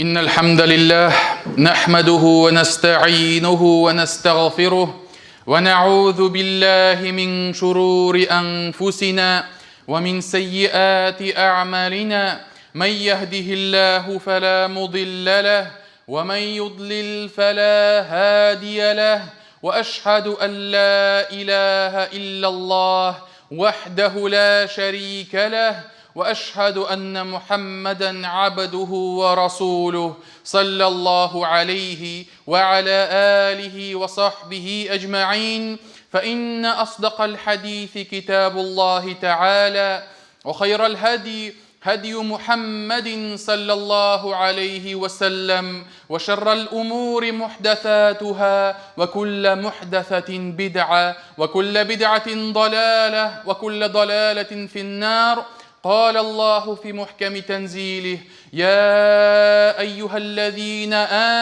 إن الحمد لله نحمده ونستعينه ونستغفره ونعوذ بالله من شرور أنفسنا ومن سيئات أعمالنا من يهده الله فلا مضل له ومن يضلل فلا هادي له واشهد ان لا اله الا الله وحده لا شريك له واشهد ان محمدا عبده ورسوله صلى الله عليه وعلى اله وصحبه اجمعين فان اصدق الحديث كتاب الله تعالى وخير الهدي هدي محمد صلى الله عليه وسلم وشر الأمور محدثاتها وكل محدثة بدعة وكل بدعة ضلالة وكل ضلالة في النار قال الله في محكم تنزيله يا أيها الذين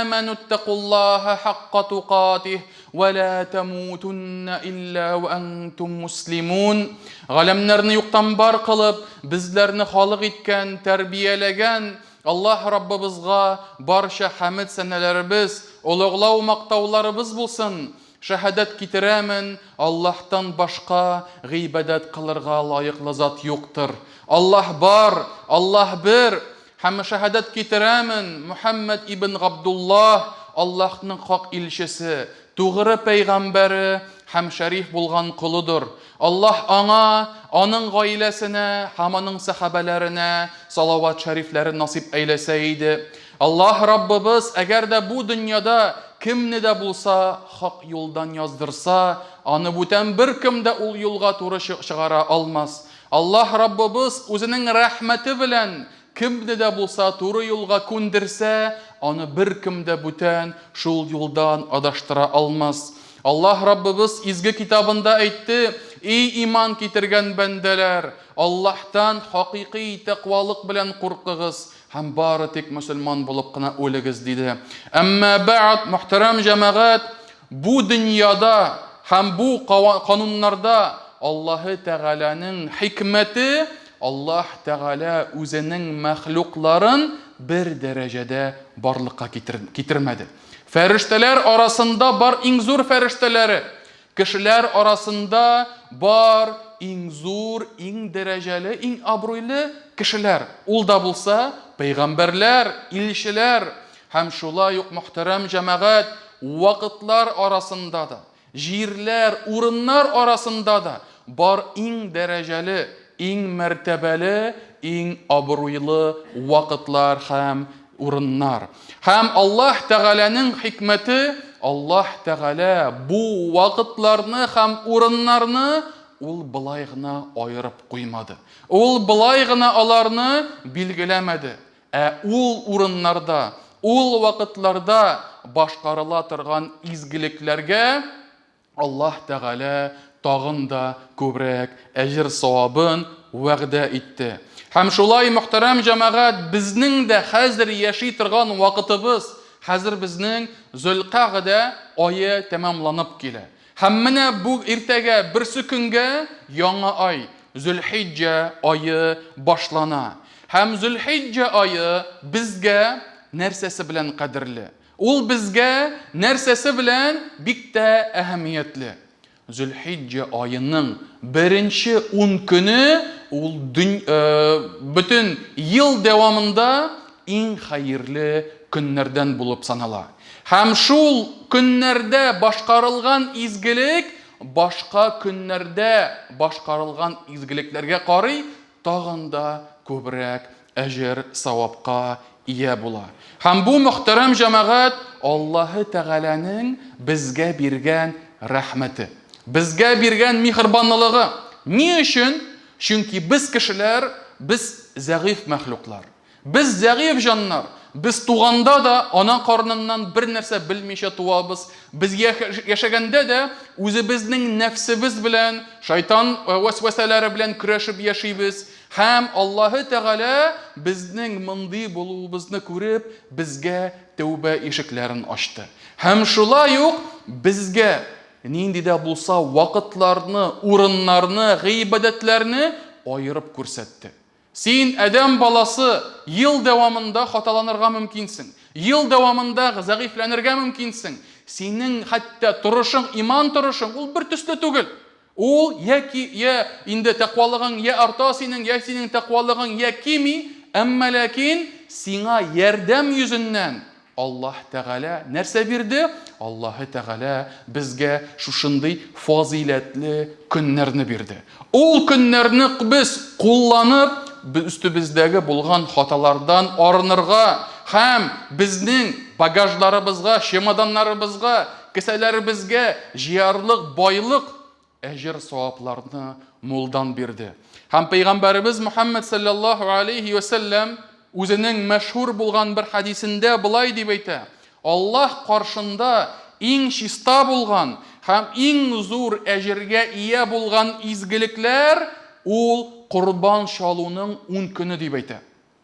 آمنوا اتقوا الله حق تقاته ولا تموتن إلا وأنتم مسلمون Галәмнәрне юктан бар кылып, безләрне халык иткән, тәрбияләгән Аллаһ Раббыбызга барча хәмед сәнәләребез, олуглау мактауларыбыз булсын. Шәһадәт китерәмен, Аллаһтан башка гыйбадәт кылырга лаеклы зат юктыр. Аллаһ бар, Аллаһ бер, һәм шәһадәт китерәмен, Мөхәммәд ибн Габдуллаһ, Аллаһның хак илчесе, тугры пәйгамбәре һәм шәриф булган колыдыр. Аллаһ аңа, аның гаиләсенә һәм аның сәхабәләренә салават шәрифләрен насыйп әйләсә иде. Аллаһ Раббыбыз, әгәр дә бу дөньяда кемне дә булса хак юлдан яздырса, аны бүтән беркем дә ул юлга туры чыгара алмас. Аллаһ Раббыбыз үзенең рәхмәте белән кемне дә булса туры юлга күндерсә, аны беркем дә бүтән шул юлдан адаштыра алмас. Аллаһ Раббыбыз изге китабында әйтте, Ий иман китергән бәндәләр, Аллаһтан хакыйкый тәкъвалык белән куркыгыз һәм бары тик мөселман булып кына үлегез, диде. Әмма бәгъд, мөхтәрәм җәмәгать, бу дөньяда һәм бу кануннарда Аллаһы Тәгаләнең хикмәте, Аллаһ Тәгалә үзенең мәхлукларын бер дәрәҗәдә барлыкка китермәде. Фәрештәләр арасында бар иң зур фәрештәләре, кешеләр арасында бар иң зур, иң дәрәҗәле, иң абруйлы кешеләр. Ул да булса, пәйгамбәрләр, илчеләр һәм шулай ук мөхтәрәм җәмәгать, вакытлар арасында да, җирләр, урыннар арасында да бар иң дәрәҗәле, иң мәртәбәле, иң абруйлы вакытлар һәм урыннар. Һәм Аллаһ Тәгаләнең хикмәте, Аллаһ Тәгалә бу вакытларны һәм урыннарны ул былай гына аерып куймады. Ул былай гына аларны билгеләмәде. Ә ул урыннарда, ул вакытларда башкарыла торган изгелекләргә Аллаһ Тәгалә тагын да күбрәк әҗер-савабын вәгъдә итте. Һәм шулай, мөхтәрәм җәмәгать, безнең дә хәзер яши торган вакытыбыз, хәзер безнең Зөлкагъдә ае тәмамланып килә. Һәм менә бу иртәгә, берсе көнгә яңа ай, Зөлхиҗҗә ае башлана. Һәм Зөлхиҗҗә ае безгә нәрсәсе белән кадерле? Ул безгә нәрсәсе белән бик тә әһәмиятле? Зөлхиҗҗә аеның беренче ун көне ул бөтен ел дәвамында иң хәерле көннәрдән булып санала. Һәм шул көннәрдә башкарылган изгелек башка көннәрдә башкарылган изгелекләргә карый тагын да күбрәк әҗер-савапка ия була. Һәм бу, мөхтәрәм җәмәгать, Аллаһы Тәгаләнең безгә биргән рәхмәте, безгә биргән миһербанлылыгы. Ни өчен? Чөнки без кешеләр, без зәгыйфь мәхлуклар. Без зәгыйфь җаннар. Без туганда да ана карыныннан бер нәрсә белмичә туабыз. Без яшәгәндә дә үзебезнең нәфсебез белән, шайтан вәсвәсәләре белән көрәшеп яшибез. Һәм Аллаһы Тәгалә безнең мондый булуыбызны күреп, безгә тәүбә ишекләрен ачты. Һәм шулай ук безгә нинди дә булса вакытларны, урыннарны, гыйбадәтләрне аерып күрсәтте. Син, адәм баласы, ел дәвамында хаталанырга мөмкинсең, ел дәвамында зәгыйфьләнергә мөмкинсең. Синең хәтта торышың, иман торышың, ул бер төсле түгел. Ул яки я инде тәкъвалыгың я арта синең, я синең тәкъвалыгың я кими, әмма ләкин сиңа ярдәм йөзеннән Аллаһ Тәгалә нәрсә бирде? Аллаһы Тәгалә безгә шушындый фазыйләтле көннәрне бирде. Ул көннәрне без кулланып, өстебездәге булган хаталардан арынырга һәм безнең багажларыбызга, чемоданнарыбызга, кесәләребезгә җыярлык байлык әҗер-савапларны мулдан бирде. Һәм пәйгамбәребез Мөхәммәд салләллаһу алейһи вә сәлләм үзенең мәшһүр булган бер хәдисендә болай дип әйтә, Аллаһ каршында иң чиста булган һәм иң зур әҗергә ия булган изгелекләр ул корбан чалуның ун көне дип әйтә.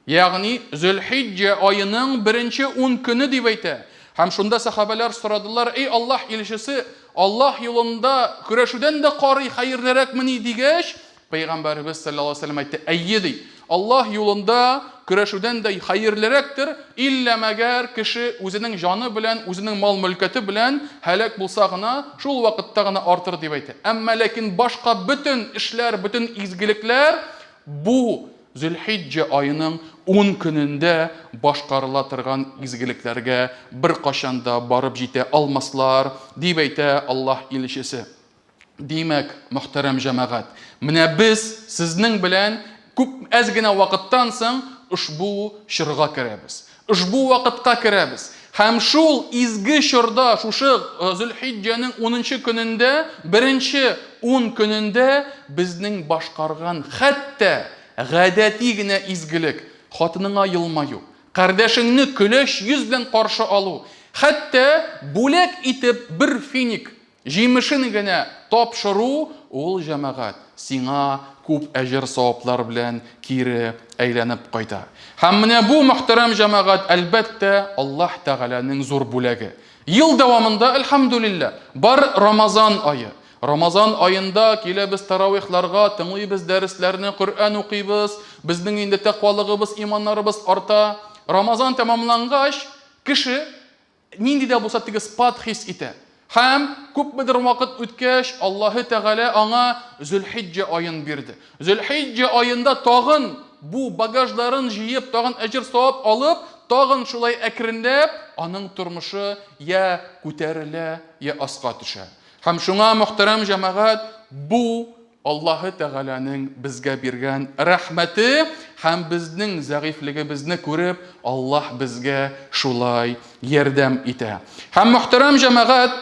Ягъни Зөлхиҗҗә аеның беренче ун көне дип әйтә. Һәм шунда сәхабәләр сорадылар, Эй Аллаһ илчесе, Аллаһ юлында көрәшүдән дә карый хәерлерәкмени дигәч, Пәйгамбәребез салләллаһу алейһи ва сәлләм әйтте, Әйе, ди, Аллаһ юлында көрәшүдән дә хәерлерәктер, иллә мәгәр кеше үзенең җаны белән, үзенең мал-мөлкәте белән һәлак булса гына, шул вакытта гына артыр, дип әйтә. Әмма ләкин башка бөтен эшләр, бөтен изгелекләр бу Зөлхиҗҗә аеның ун көнендә башкарыла торган изгелекләргә беркайчан да барып җитә алмаслар, дип әйтә Аллаһ илчесе. Димәк, мөхтәрәм җәмәгать, менә без сезнең белән күп әз генә вакыттан соң ошбу чорга керәбез. Ошбу вакытка керәбез. Һәм шул изге чорда, шушы Зөлхиҗҗәнең унынчы көнендә, беренче ун көнендә безнең башкарган хәтта гадәти генә изгелек, хатыныңа елмаю, кардәшеңне көләч йөз белән каршы алу, хәтта бүләк итеп бер финик Җимешен генә тапшыру, ул, җәмәгать, сиңа күп әҗер-саваплар белән кире әйләнеп кайта. Һәм менә бу, мөхтәрәм җәмәгать, әлбәттә, Аллаһ Тәгаләнең зур бүләге. Ел дәвамында, әлхәмдүлилләһ, бар Рамазан ае. Рамазан аенда киләбез таравихларга, тыңлыйбыз дәресләрне, Коръән укыйбыз, безнең инде тәкъвалыгыбыз, иманнарыбыз арта. Рамазан тәмамлангач, кеше Нинди дә булса теге спад хис итә. Һәм күпмедер вакыт үткәч, Аллаһы Тәгалә аңа Зөлхиҗҗә аен бирде. Зөлхиҗҗә аенда тагын бу багажларын җыеп, тагын әҗер-савап алып, тагын шулай әкренләп аның тормышы я күтәрелә, я аска төшә. Һәм шуңа, мөхтәрәм җәмәгать, бу Аллаһы Тәгаләнең безгә биргән рәхмәте һәм безнең зәгыйфьлегебезне күреп, Аллаһ безгә шулай ярдәм итә. Һәм мөхтәрәм җәмәгать,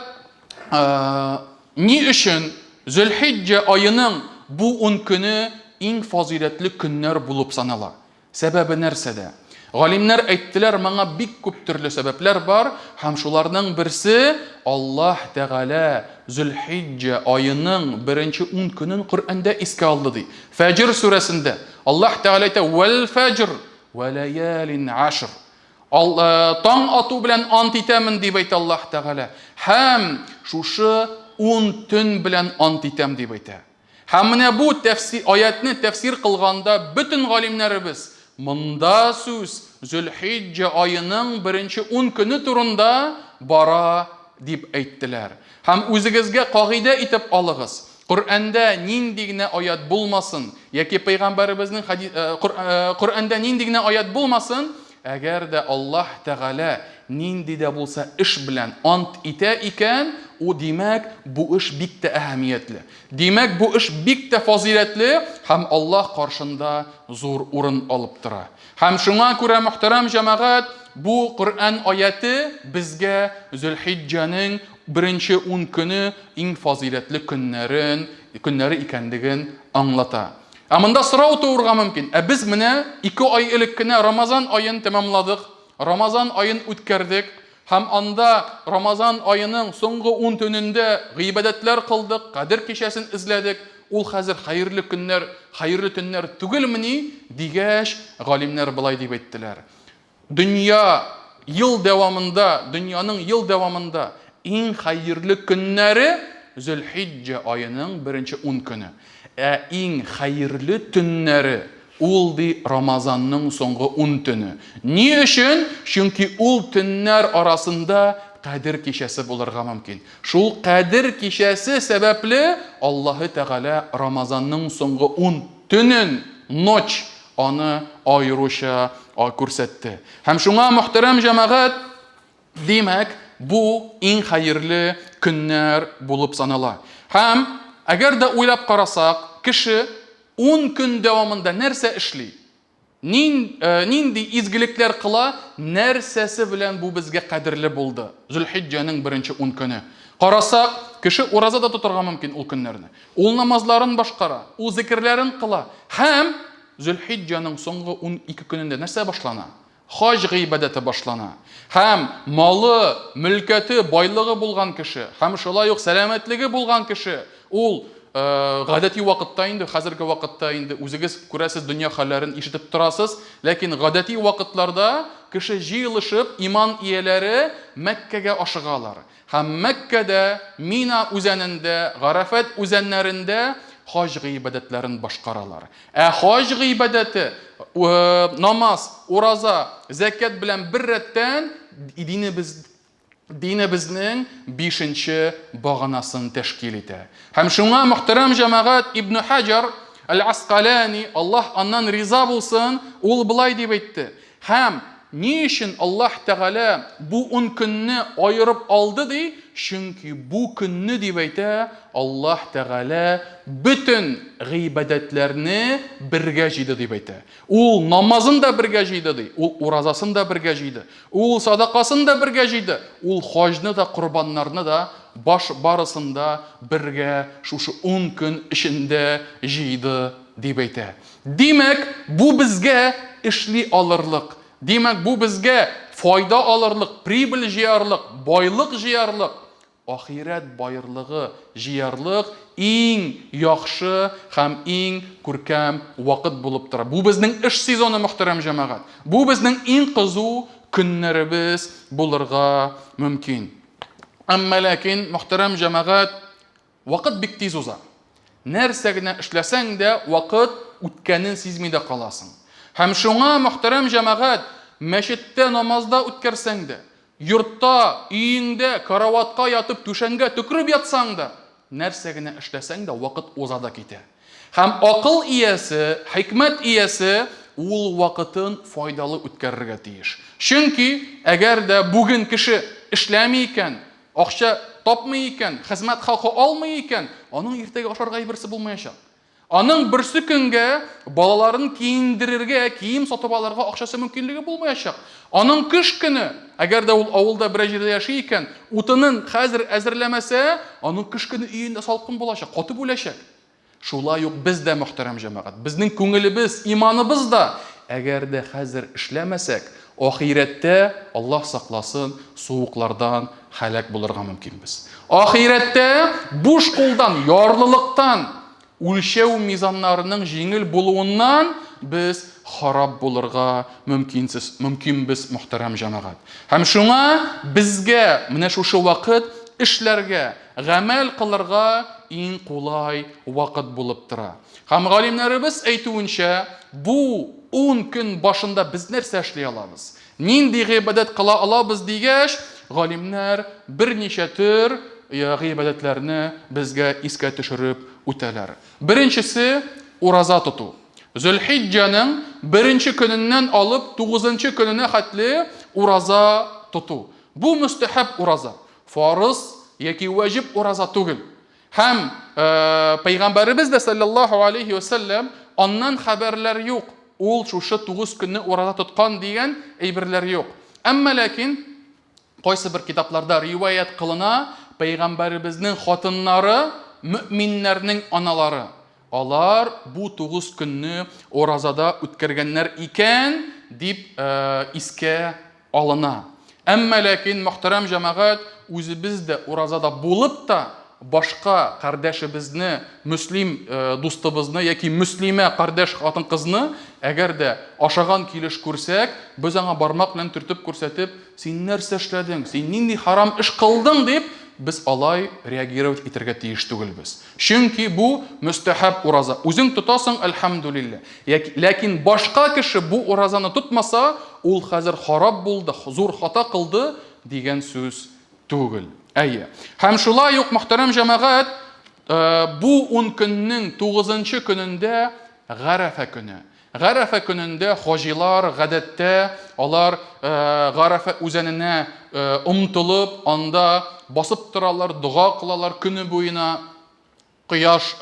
ни өчен Зөлхиҗҗә аеның бу ун көне иң фазыйләтле көннәр булып санала? Сәбәбе нәрсәдә? Галимнәр әйттеләр, моңа бик күп төрле сәбәпләр бар, һәм шуларның берсе, Аллаһ Тәгалә Зөлхиҗҗә аеның беренче ун көнен Коръәндә искә алды, ди. Фәҗр сүрәсендә Аллаһ Тәгалә әйтә, Вәл фәҗр вә ләялин ашр. Ал, таң ату белән ант итәмен, дип әйтә Аллаһ Тәгалә. Һәм шушы ун төн белән ант итәм, дип әйтә. Һәм менә бу тәфси, аятьне тәфсир кылганда бөтен галимнәребез, монда сүз Зөлхиҗҗә аеның беренче ун көне турында бара, дип әйттеләр. Һәм үзегезгә кагыйдә итеп алыгыз, Коръәндә нинди генә аять булмасын, яки пәйгамбәребезнең хади, Коръәндә нинди генә аять булмасын, Әгәр дә Аллаһ Тәгалә нинди дә булса эш белән ант итә икән, у димәк, бу эш бик тә әһәмиятле. Димәк, бу эш бик тә фазыйләтле һәм Аллаһ каршында зур урын алып тора. Һәм шуңа күрә, мөхтәрәм җәмәгать, бу Коръән аяте безгә Зөлхиҗҗәнең беренче ун көне иң фазыйләтле көннәрен, көннәре икәнлеген аңлата. Ә монда сорау туырга мөмкин. Ә без менә ике ай элек кенә Рамазан аен тәмамладык, Рамазан аен үткәрдек һәм анда Рамазан аеның соңгы ун төнендә гыйбадәтләр кылдык, Кадер кичәсен эзләдек. Ул хәзер хәерле көннәр, хәерле төннәр түгелмени? дигәч, галимнәр болай дип әйттеләр. Дөнья ел дәвамында, дөньяның ел дәвамында иң хәерле көннәре Зөлхиҗҗә аеның беренче ун көне. Ә иң хәерле төннәре Ул, ди, Рамазанның соңгы ун төне. Ни өчен? Чөнки ул төннәр арасында Кадер кичәсе булырга мөмкин. Шул Кадер кичәсе сәбәпле Аллаһы Тәгалә Рамазанның соңгы ун төнен, ночь, аны аеруча күрсәтте. Һәм шуңа, мөхтәрәм җәмәгать, димәк, бу иң хәерле көннәр булып санала. Һәм әгәр дә уйлап карасак, кеше ун көн дәвамында нәрсә эшли? Нин, э, нинди изгелекләр кыла, нәрсәсе белән бу безгә кадерле булды? Зөлхиҗҗәнең беренче ун көне. Карасак, кеше ураза да тотарга мөмкин ул көннәрне. Ул намазларын башкара, ул зикерләрен кыла. Һәм Зөлхиҗҗәнең соңгы 12 көнендә нәрсә башлана? Хаҗ гыйбадәте башлана. Һәм малы, мөлкәте, байлыгы булган кеше, һәм шулай ук сәламәтлеге булган кеше, ул гадәти вакытта инде, хәзерге вакытта инде үзегез күрәсез, дөнья хәлләрен ишетеп торасыз, ләкин гадәти вакытларда кеше җыелышып, иман ияләре Мәккәгә ашыгалар. Һәм Мәккәдә, Мина үзәнендә, Гарәфәт үзәннәрендә хаҗ гыйбадәтләрен башкаралар. Ә хаҗ гыйбадәте, намаз, ураза, зәкят белән бер рәттән динебез динебезнең бишенче баганасын тәшкил итә. Һәм шуңа, мөхтәрәм җәмәгать, Ибн Хаҗар Әл-Аскалани, Аллаһ аннан риза булсын, ул болай дип әйтте: Һәм ни өчен Аллаһ Тәгалә бу ун көнне аерып алды, ди? Чөнки бу көнне, дип әйтә, Аллаһ Тәгалә бөтен гыйбадәтләрне бергә җыйды, дип әйтә. Ул намазын да бергә җыйды, ди, ул уразасын да бергә җыйды, ул садакасын да бергә җыйды, ул хаҗны да, корбаннарны да, баш барысын да бергә шушы ун көн эчендә җыйды, дип әйтә. Димәк, бу безгә эшли алырлык, димәк, бу безгә файда алырлык, прибыль җыярлык, байлык җыярлык, ахирәт байлыгы җыярлык иң яхшы һәм иң күркәм вакыт булып тора. Бу безнең эш сезоны, мөхтәрәм җәмәгать. Бу безнең иң кызу көннәребез булырга мөмкин. Әмма ләкин, мөхтәрәм җәмәгать, Вакыт бик тиз уза. Нәрсә генә эшләсәң дә, вакыт үткәнен сизми дә каласың. Һәм шуңа, мөхтәрәм җәмәгать, мәчеттә намазда үткәрсәң дә, йортта, өеңдә, караватка ятып, түшәмгә төкереп ятсаң да, нәрсә генә эшләсәң дә, вакыт уза да китә. Һәм акыл иясе, хикмәт иясе ул вакытын файдалы үткәрергә тиеш. Чөнки, әгәр дә бүген кеше эшләми икән, Акча тапмый икән, хезмәт хакы алмый икән, аның иртәгә ашарга әйберсе булмаячак. Аның берсе көнгә балаларын киендерергә, кием сатып алырга акчасы мөмкинлеге булмаячак. Аның көш көне, әгәр дә ул авылда берәр җирдә яши икән, утынын хәзер әзерләмәсә, аның көш көне өендә салкын булачак, катып үләчәк. Шулай ук без дә, мөхтәрәм җәмәгать, безнең күңелебез, иманыбыз да, әгәр дә хәзер эшләмәсәк, ахирәттә, Аллаһ сакласын, суыклардан һәлак булырга мөмкинбез. Ахирәттә буш кулдан, ярлылыктан, үлчәү мизаннарының җиңел булуыннан без харап булырга мөмкинсез, мөмкинбез, мөхтәрәм җәмәгать. Һәм шуңа безгә менә шушы вакыт эшләргә, Гамәл кылырга иң кулай вакыт булып тора. Һәм галимнәребез әйтүенчә, бу ун көн башында без нәрсә эшли алабыз? Нинди гыйбадәт кыла алабыз дигәч, галимнәр берничә төр гыйбадәтләрне безгә искә төшереп үтәләр. Беренчесе, ураза тоту. Зөлхиҗҗәнең беренче көненнән алып тугызынчы көненә хәтле ураза тоту. Бу мөстәхәб ураза. Фарыз яки вәҗиб ураза түгел. Һәм пәйгамбәребез дә саллаллаһу алейхи ва сәлләм аннан хәбәрләр юк. Ул шушы 9 көнне ураза тоткан дигән әйберләр юк. Әмма ләкин кайсы бер китапларда риваять кылына, пәйгамбәребезнең хатыннары, мөэминнәрнең аналары, алар бу 9 көнне уразада үткәргәннәр икән дип искә алына. Әмма ләкин, мөхтәрәм җәмәгать, үзебез дә уразада булып та, башка кардәшебезне, мөслим дустыбызны яки мөслимә кардәш хатын-кызны, әгәр дә ашаган килеш күрсәк, без аңа бармак белән төртеп күрсәтеп, син нәрсә эшләдең, син нинди харам эш кылдың дип, без алай реагировать итәргә тиеш түгелбез. Чөнки бу мөстәхәб ураза. Үзең тотасың, әлхәмдүлилләһ. Ләкин башка кеше бу уразаны тотмаса, ул хәзер харап булды, зур хата кылды дигән сүз түгел. Әйе. Һәм шулай ук, мөхтәрәм җәмәгать, бу ун көннең тугызынчы көнендә Гарәфә көне. Гарәфә көнендә хаҗилар, гадәттә, алар Гарәфә үзәненә омтылып, анда басып торалар, дога кылалар көне буена. Кояш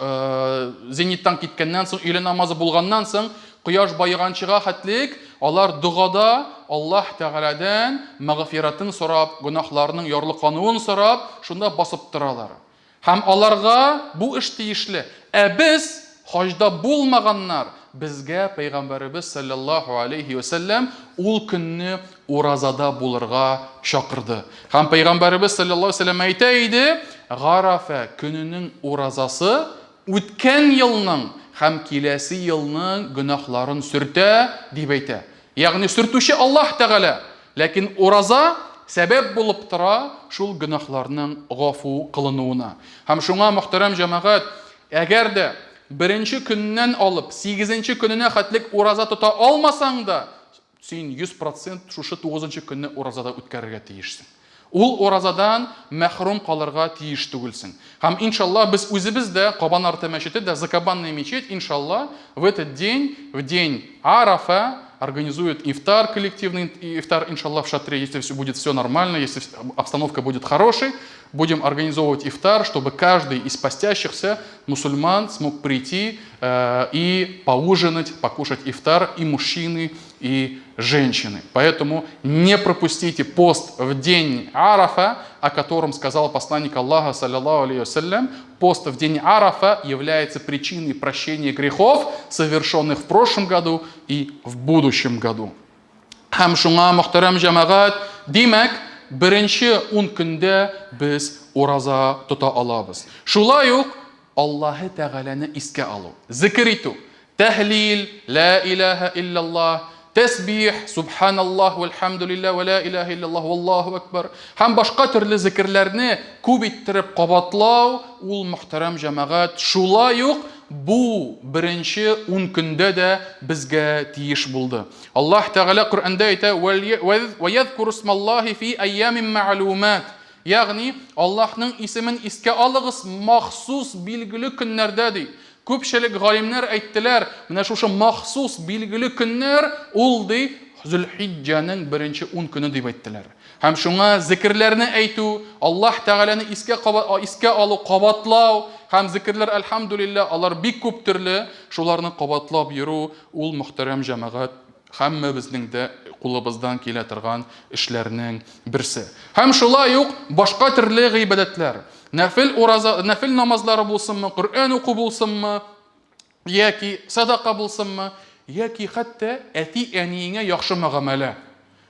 зениттан киткәннән соң, өйлә намазы булганнан соң, кояш баеганчыга хәтлек алар догада Аллаһ Тәгаләдән мәгъфирәтен сорап, гөнаһларының ярлыкануын сорап, шунда басып торалар. Һәм аларга бу эш тиешле. Ә без, хаҗда булмаганнар, безгә Пәйгамбәребез салләллаһу алейһи вә сәлләм ул көнне уразада булырга чакырды. Һәм Пәйгамбәребез салләллаһу алейһи вә сәлләм әйтә иде, Гарәфә көненең уразасы үткән елның һәм киләсе елның гөнаһларын сөртә, дип әйтә. Ягъни сөртүче Аллаһ Тәгалә, ләкин ураза сәбәп булып тора шул гөнаһларның гафу кылынуына. Һәм шуңа, мөхтәрәм җәмәгать, әгәр дә беренче көннән алып сигезенче көненә хәтлек ураза тота алмасаң да, син 100% шушы тугызынчы көнне уразада үткәрергә тиешсең. Ул уразадан мәхрүм калырга тиеш түгелсең. Һәм, иншалла, без үзебез дә, Кабан арты мәчете дә, Закабанная мечеть, иншалла, в этот день, в день Арафа, организует ифтар, коллективный ифтар, иншалла, в шатре, если все будет все нормально, если обстановка будет хорошей, будем организовывать ифтар, чтобы каждый из постящихся мусульман смог прийти и поужинать, покушать ифтар, и мужчины, и женщины. Поэтому не пропустите пост в день Арафа, о котором сказал посланник Аллаха, саллиллаху алейхи вассалям. Пост в день Арафа является причиной прощения грехов, совершенных в прошлом году и в будущем году. Һәм шуңа, мөхтәрәм җәмәгать, димәк, беренче ун көндә без ураза тота алабыз. Шулай ук Аллаһы Тәгаләне искә алу, зикер итү, тәһлил, лә илаһә илляллаһ, тәсбих, субханаллаһ вәлхәмдүлилләһ вә лә илаһә илляллаһ валлаһу әкбәр һәм башка төрле зикерләрне күп иттереп кабатлау, ул, мөхтәрәм җәмәгать, шулай ук бу беренче ун көндә дә безгә тиеш булды. Аллаһ Тәгалә Коръәндә әйтә, Вә язкуру исмаллаһи фи әйямин мәгълүмат. Ягъни, Аллаһның исемен искә алыгыз махсус билгеле көннәрдә, ди. Күпчелек галимнәр әйттеләр, менә шушы махсус билгеле көннәр ул, ди, Зөлхиҗҗәнең беренче ун көне дип әйттеләр. Һәм шуңа зикерләрне әйтү, Аллаһ Тәгаләне искә искә алу, кабатлау һәм зикерләр, әлхәмдүлилләһ, алар бик күп төрле, шуларны кабатлап йөрү, ул, мөхтәрәм җәмәгать, һәммәбезнең дә кулыбыздан килә торган эшләрнең берсе. Һәм шулай ук башка төрле гыйбадәтләр. Нәфел ураза, нәфел намазлары булсынмы, Коръән уку булсынмы, яки садака булсынмы, яки хәтта әти-әниеңә яхшы мөгамәлә.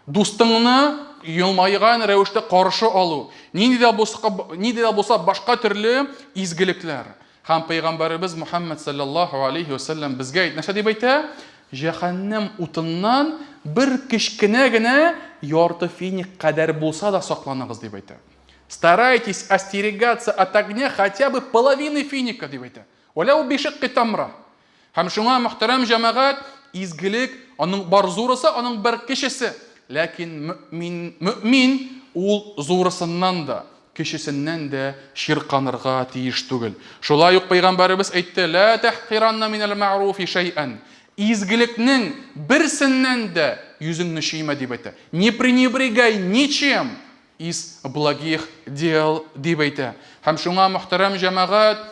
Дустыңны елмайган рәвештә каршы алу, нинди дә булса, нинди дә булса башка төрле изгелекләр. Һәм пәйгамбәребез Мухәммәд салләллаһу алейһи вә сәлләм безгә нәрсә дип әйтә? Җәһәннәм утыннан бер кечкенә генә ярты финик кадәр булса да сакланыгыз дип әйтә. Старайтесь остерегаться от огня хотя бы половины финика дип әйтә. Вәләү бишикки тамра. Һәм шуңа, мөхтәрәм җәмәгать, изгелек, аның бар зурысы, аның бер кечесе. Ләкин мөэмин, мөэмин ул зурысыннан да, кечесеннән дә чирканырга тиеш түгел. Шулай ук пәйгамбәребез әйтте, Лә тәхкиранна минәл мәгъруфи шәйән. Изгелекнең берсеннән дә йөзеңне чөймә дип әйтә. Не пренебрегай ничем из благих дел дип әйтә. Һәм шуңа, мөхтәрәм җәмәгать,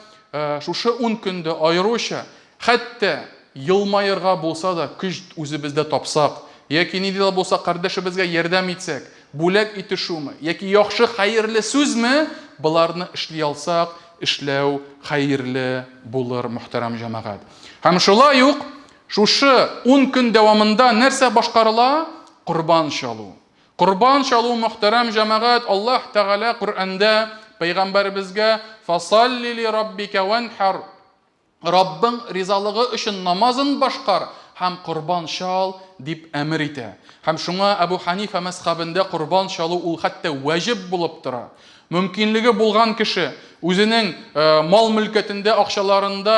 шушы ун көндә аеруча, хәтта елмаерга булса да көч үзебездә тапсак, яки нинди дә булса кардәшебезгә ярдәм итсәк, бүләк итешүме, яки яхшы хәерле сүзме, боларны эшли алсак, эшләү хәерле булыр, мөхтәрәм җәмәгать. Һәм шулай ук шушы ун көн дәвамында нәрсә башкарыла? Корбан чалу. Корбан чалу, мөхтәрәм җәмәгать, Аллаһ Тәгалә Коръәндә пәйгамбәребезгә Фасалли ли раббика ванхар, Раббың ризалыгы өчен намазын башкар һәм корбан чал, дип әмер итә. Һәм шуңа Әбу Ханифа мәзхәбендә корбан чалу ул хәтта вәҗиб булып тора. Мөмкинлеге булган кеше үзенең мал-мөлкәтендә, акчаларында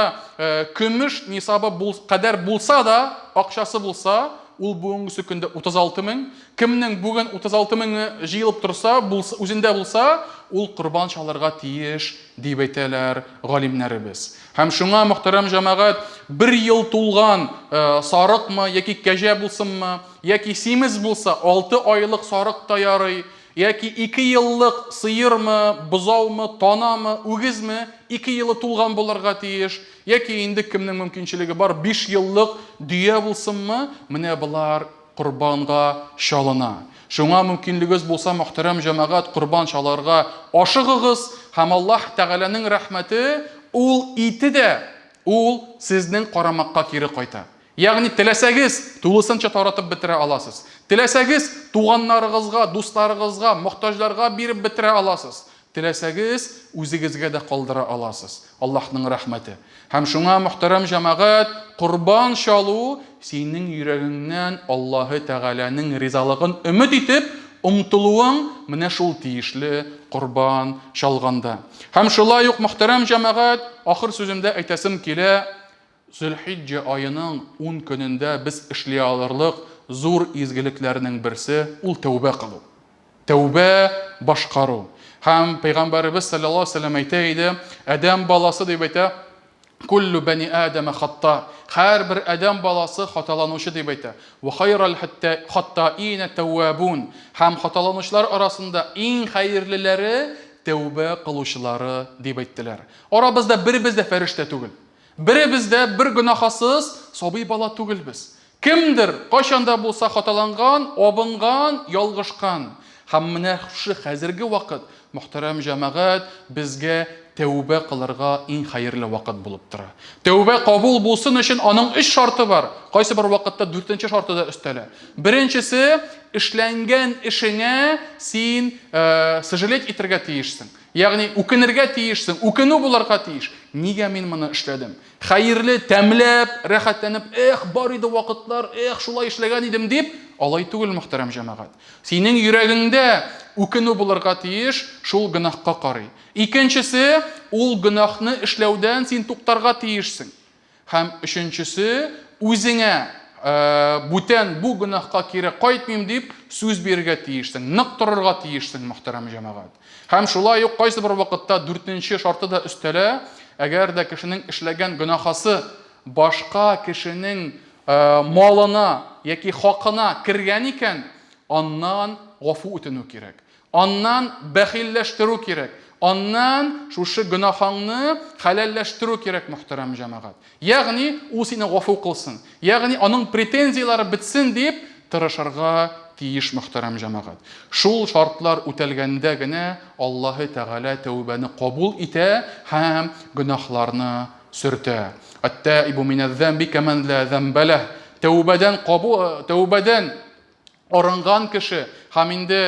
көмеш нисабы кадәр булса да, акчасы булса, ул бүгенгесе көндә 36 мең, Кемнең бүген 36 меңе җыелып торса, булса, үзендә булса, ул корбан чалырга тиеш, дип әйтәләр галимнәребез. Һәм шуңа, мөхтәрәм җәмәгать, бер ел тулган э, сарыкмы, яки кәҗә булсынмы, яки симез булса, 6 айлык сарык та ярый, яки 2 еллык сыермы, бозаумы, танамы, үгезме, 2 елы тулган булырга тиеш, яки инде кемнең мөмкинчелеге бар, 5 еллык дөя булсынмы, менә болар корбанга чалына. Шуңа мөмкинлегез булса, мөхтәрәм җәмәгать, корбан чалырга ашыгыгыз һәм Аллаһ Тәгаләнең рәхмәте ул ите дә ул сезнең карамакка кире кайта. Ягъни теләсәгез, тулысынча таратып бетерә аласыз. Теләсәгез, туганнарыгызга, дусларыгызга, мохтаҗларга биреп бетерә аласыз. Теләсәгез, үзегезгә дә калдыра аласыз. Аллаһның рәхмәте. Һәм шуңа, мөхтәрәм җәмәгать, корбан чалу синең йөрәгеңнән Аллаһы Тәгаләнең ризалыгын өмет итеп омтылуың менә шул тиешле корбан чалганда. Һәм шулай ук, мөхтәрәм җәмәгать, ахыр сүземдә әйтәсем килә, Зөлхиҗҗә аеның ун көнендә без эшли алырлык зур изгелекләрнең берсе, ул тәүбә кылу. Тәүбә башкару. Һәм Пәйгамбәребез салләллаһу алейһи ва сәлләм әйтә иде, Адәм баласы дип әйтә, Куллю бәни Адәмә хатта. Һәрбер адәм баласы хаталанучы дип әйтә. Ва хайрал хаттаина тәввабун. Һәм хаталанучылар арасында иң хәерлеләре тәүбә кылучылары дип әйттеләр. Арабызда беребез дә фәрештә түгел. Беребез дә бер гөнаһасыз сабый бала түгелбез. Кемдер кайчан да булса хаталанган, абынган, ялгышкан. Һәм менә шушы хәзерге вакыт, мөхтәрәм җәмәгать, безгә тәүбә кылырга иң хәерле вакыт булып тора. Тәүбә кабул булсын өчен аның өч шарты бар. Кайсы бер вакытта дүртенче шарты да өстәлә. Беренчесе, эшләнгән эшеңә син сожалеть итәргә тиешсең. Ягъни үкенергә тиешсең, үкенү булырга тиеш. Нигә мин моны эшләдем? Хәерле, тәмләп, рәхәтләнеп, эх, бар иде вакытлар, эх, шулай эшләгән идем дип, алай түгел, мөхтәрәм җәмәгать. Синең йөрәгеңдә үкенү булырга тиеш, шул гөнаһка карый. Икенчесе, ул гөнаһны эшләүдән син туктарга тиешсең. Һәм өченчесе, үзеңә бүтән бу гөнаһка кире кайтмыйм дип сүз бирергә тиешсең, нык торырга тиешсең, мөхтәрәм җәмәгать. Һәм шулай ук кайсы бер вакытта дүртенче шарты да өстәлә, әгәр дә кешенең эшләгән гөнаһасы башка кешенең малына яки хакына кергән икән, аннан гафу үтенү кирәк. Аннан бәхилләштерү кирәк. Аннан шушы гөнаһаңны хәләлләштерү кирәк, мөхтәрәм җәмәгать. Ягъни, ул сине гафу кылсын. Ягъни, аның претензияләре бетсен дип тырышырга тиеш, мөхтәрәм җәмәгать. Шул шартлар үтәлгәндә генә Аллаһы Тәгалә тәүбәне кабул итә һәм гөнаһларны сөртә. Әт-таибу минәз-зәмби кәмән ла зәмбә ләһ. Тәүбәдән кабул, тәүбәдән Арынган кеше һәм инде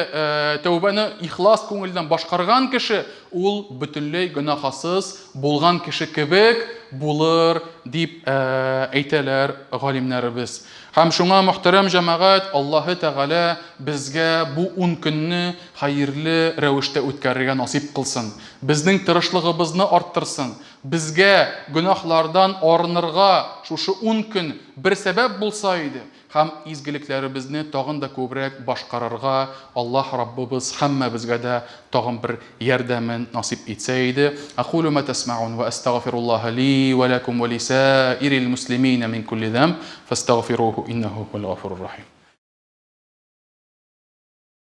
тәүбәне ихлас күңелдән башкарган кеше, ул бөтенләй гөнаһасыз булган кеше кебек булыр, дип әйтәләр галимнәребез. Һәм шуңа, мөхтәрәм җәмәгать, Аллаһы Тәгалә безгә бу ун көнне хәерле рәвештә үткәрергә насыйп кылсын. Безнең тырышлыгыбызны арттырсын. Безгә гөнаһлардан арынырга шушы ун көн бер сәбәп булса иде. Һәм изгелекләребезне тагын да күбрәк башкарырга Аллаһ Раббыбыз һәммәбезгә дә тагын бер ярдәмен насыйп итсә иде. Акулу ма тәсмәун вә әстәгъфируллаһа ли вә ләкум вә лисаирил муслимина мин кулли зәмб фәстәгъфируху иннәһу һуәл гафурур рахим.